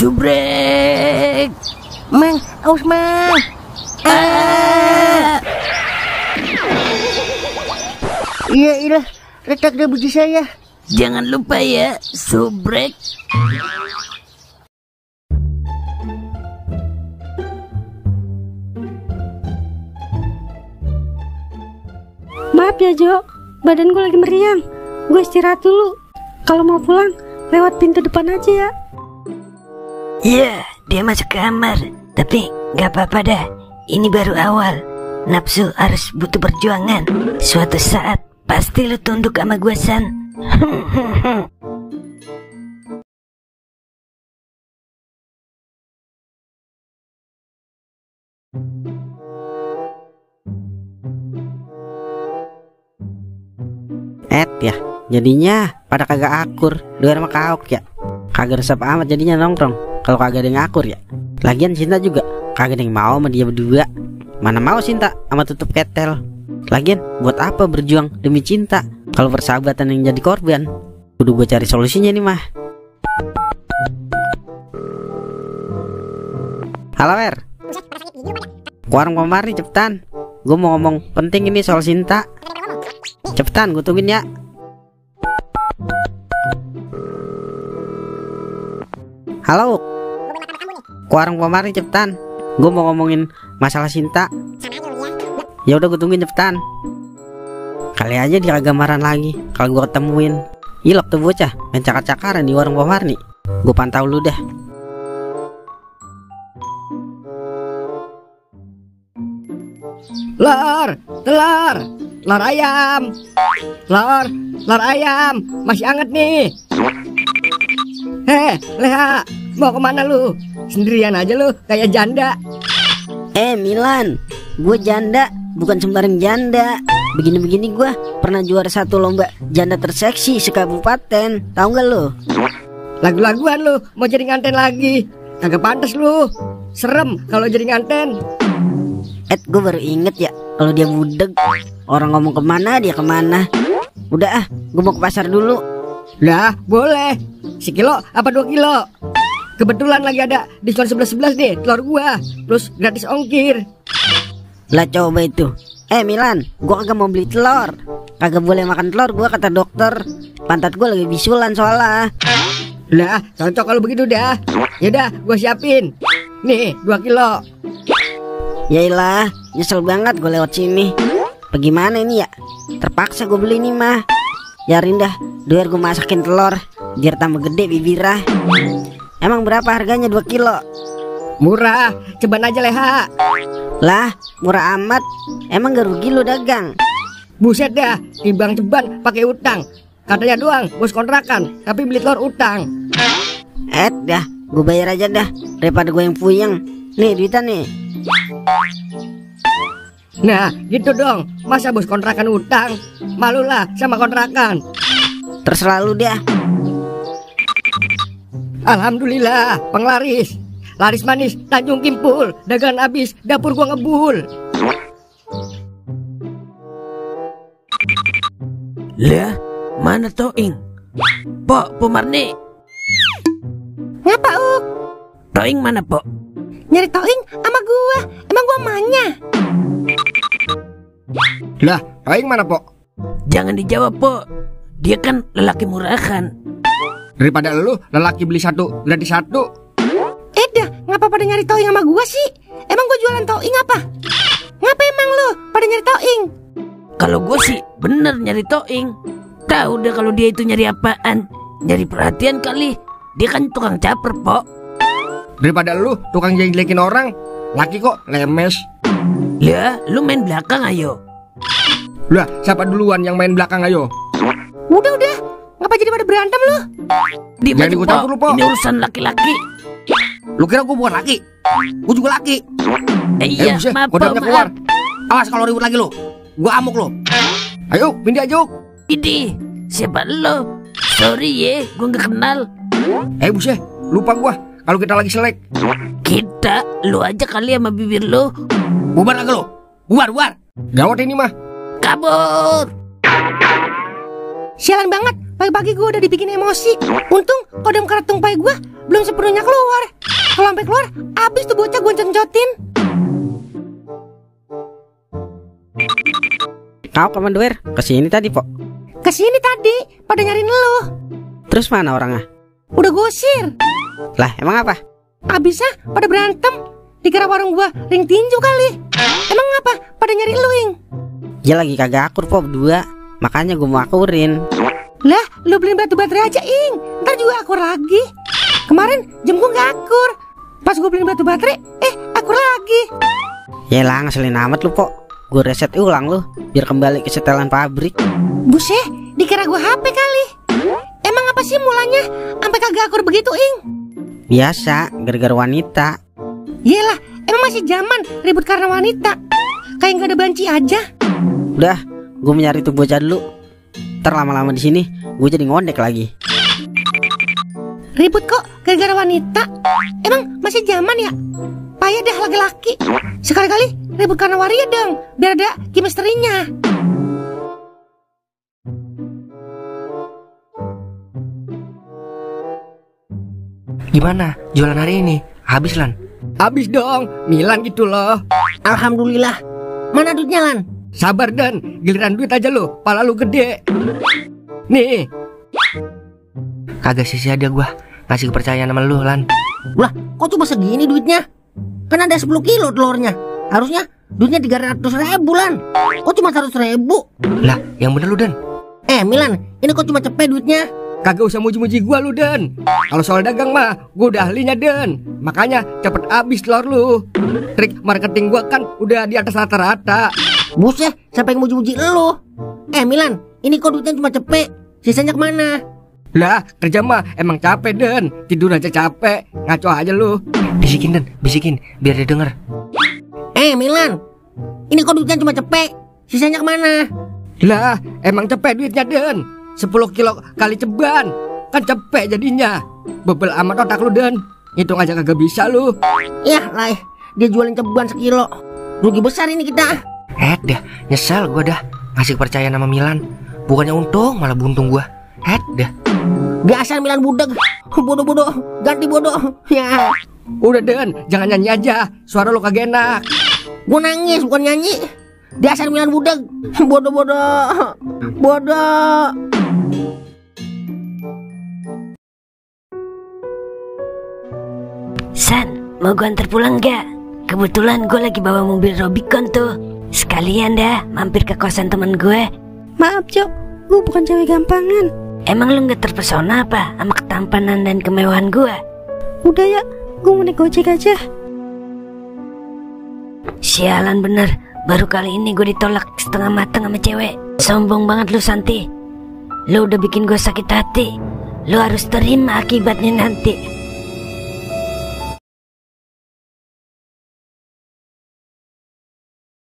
Subrek. Mang, aus Mang. Iya, retak deh buji saya. Jangan lupa ya, subrek. Maaf ya Jo, badan gue lagi meriang. Gue istirahat dulu. Kalau mau pulang, lewat pintu depan aja ya. Iya, dia masuk kamar. Tapi gak apa-apa dah. Ini baru awal. Nafsu harus butuh perjuangan. Suatu saat pasti lu tunduk sama gue, San. Ya, jadinya pada kagak akur. Dua sama kaok ya. Kagak resep amat jadinya nongkrong kalau kagak ada yang akur ya. Lagian Cinta juga kagak ada yang mau sama dia berdua. Mana mau Cinta sama tutup ketel. Lagian buat apa berjuang demi cinta kalau persahabatan yang jadi korban. Kudu gue cari solusinya nih mah. Halo Wer, ke warung Pomar nih cepetan. Gue mau ngomong penting ini soal Cinta. Cepetan gue tungguin ya. Halo, ke warung Pomar nih cepetan. Gue mau ngomongin masalah Cinta. Ya udah gue tungguin cepetan. Kali aja dia kagak marah lagi kalau gue ketemuin. Ilok tuh bocah main cakar-cakaran di warung Pomar nih. Gue pantau lu dah. Telur ayam. Telur ayam masih anget nih. Leha, mau kemana lu? Sendirian aja lu, kayak janda. Milan, gue janda, bukan sembarang janda. Begini-begini gue pernah juara 1 lomba janda terseksi sekabupaten. Tahu gak lu? Lagu-laguan lu, mau jadi nganten lagi. Kagak pantas lu. Serem kalau jadi nganten. Gue baru inget ya, kalau dia budeg. Orang ngomong kemana dia kemana. Udah gue mau ke pasar dulu. Lah, boleh. Sekilo apa 2 kilo? Kebetulan lagi ada diskon 11-11 nih telur gua, plus gratis ongkir. Lah coba itu. Milan, gua kagak mau beli telur. Kagak boleh makan telur gua kata dokter. Pantat gua lagi bisulan soalnya. Lah, cocok kalau begitu dah. Yaudah, gua siapin. Nih, 2 kilo. Yailah, nyesel banget gua lewat sini. Bagaimana ini ya? Terpaksa gua beli nih mah. Yarin dah, biar gue masakin telur biar tambah gede bibirah. Emang berapa harganya 2 kilo? Murah, cobain aja Leha. Lah, murah amat. Emang gak rugi lu dagang? Buset dah, timbang ceban pakai utang. Katanya doang bos kontrakan, tapi beli telur utang. Dah, gue bayar aja dah daripada gue yang puyeng. Nih duitnya nih. Nah, gitu dong. Masa bos kontrakan utang? Malulah sama kontrakan. Terserah lu dah. Alhamdulillah, penglaris. Laris manis, Tanjung Kimpul. Dagangan habis, dapur gua ngebul. Lah, mana Toing? Pok, Pomarni. Ngapa Uk? Toing mana Pok? Nyari Toing sama gua. Emang gua emaknya? Lah, Toing mana Pok? Jangan dijawab Pok. Dia kan lelaki murahan. Daripada lu lelaki beli 1 gratis 1. Dah, ngapa pada nyari Toing sama gua sih? Emang gua jualan Toing apa? Ngapa emang lu pada nyari Toing? Kalau gue sih bener nyari Toing. Tahu deh kalau dia itu nyari apaan. Nyari perhatian kali. Dia kan tukang caper Pok. Daripada lu tukang jelekin orang, laki kok lemes. Lah, lu main belakang ayo. Lah, siapa duluan yang main belakang ayo? Udah, ngapa jadi pada berantem lu? Di Jangan ikut campur lu, Pok. Ini urusan laki-laki. Lu kira gua bukan laki? Gua juga laki. Iya, buset, maaf, kodamnya maaf. keluar. Awas kalau ribut lagi lu. Gua amuk lu. Ayo, pindah aja. Idi, siapa lo? Sorry ya, gue gak kenal. Buset, lupa gua kalau kita lagi selek. Kita, lu aja kali sama bibir lu. Bubar lagi lu. Bubar. Gawat ini mah. Kabur. Sialan banget, pagi-pagi gue udah dibikin emosi. Untung kodam karatung pai gue belum sepenuhnya keluar. Kalau sampai keluar, abis tuh bocah gue concotin. Kau kapan Duer? Kesini tadi Pok. Kesini tadi, pada nyariin lu. Terus mana orangnya? Udah gue usir. Lah emang apa? Abisnya pada berantem. Dikira warung gua ring tinju kali. Emang apa? Pada nyari lu, Ing? Ya lagi kagak akur Pok berdua. Makanya gue mau akurin. Lah, lu beliin batu baterai aja, Ing. Ntar juga akur lagi. Kemarin jam gua gak akur. Pas gua beliin batu baterai, akur lagi. Yalah ngeselin amat lu Pok. Gue reset ulang lu biar kembali ke setelan pabrik. Buset, dikira gua HP kali. Emang apa sih mulanya sampai kagak akur begitu, Ing? Biasa, gara-gara wanita. Yelah, emang masih zaman ribut karena wanita. Kayak gak ada banci aja. Udah, gue mencari tuh bocah dulu. Ntar lama-lama di sini gue jadi ngondek lagi. Ribut kok gara-gara wanita. Emang masih zaman ya? Payah dah laki-laki. Sekali-kali ribut karena waria dong, biar ada chemistry-nya. Gimana jualan hari ini? Habis Lan? Habis dong, Milan gitu loh. Alhamdulillah. Mana duitnya, Lan? Sabar Dan, giliran duit aja lo, pala lu gede. Nih. Kagak sia-sia dia gua ngasih kepercayaan sama lu Lan. Lah, kok cuma segini duitnya? Kan ada 10 kilo telurnya. Harusnya duitnya 300.000, Lan. Kok cuma 100.000? Lah, yang bener lu Dan. Milan, ini kok cuma cepet duitnya? Kagak usah muji-muji gua lu Dan. Kalau soal dagang mah gua udah ahlinya Dan. Makanya cepet habis telur lu. Trik marketing gua kan udah di atas rata-rata. Buset, siapa yang muji-muji lu? Milan, ini kok duitnya cuma cepet. Sisanya kemana? Lah, kerja mah emang capek Dan. Tidur aja capek. Ngaco aja lu. Bisikin Dan, bisikin biar dia denger. Milan, ini kok duitnya cuma cepet. Sisanya kemana? Lah, emang cepet duitnya Dan. 10 kilo kali ceban. Kan cepet jadinya. Bebel amat otak lu Dan. Hitung aja kagak bisa lu. Yah lah, dia jualin ceban sekilo. Rugi besar ini kita. Dah, nyesel gua dah ngasih kepercayaan sama Milan. Bukannya untung malah buntung gua. Dah. Biasa Milan budeg. Bodoh-bodoh, ganti bodoh. Ya. Udah Dan, jangan nyanyi aja. Suara lu kagak enak. Gua nangis bukan nyanyi. Dasar Milan budeg. Bodoh-bodoh. Bodoh. San, mau gue antar pulang gak? Kebetulan gue lagi bawa mobil Robicon tuh. Sekalian dah mampir ke kosan temen gue. Maaf Cok, gue bukan cewek gampangan. Emang lu gak terpesona apa sama ketampanan dan kemewahan gue? Udah ya, gue mau naik gojek aja. Sialan bener, baru kali ini gue ditolak setengah matang sama cewek. Sombong banget lu Santi. Lu udah bikin gue sakit hati. Lu harus terima akibatnya nanti.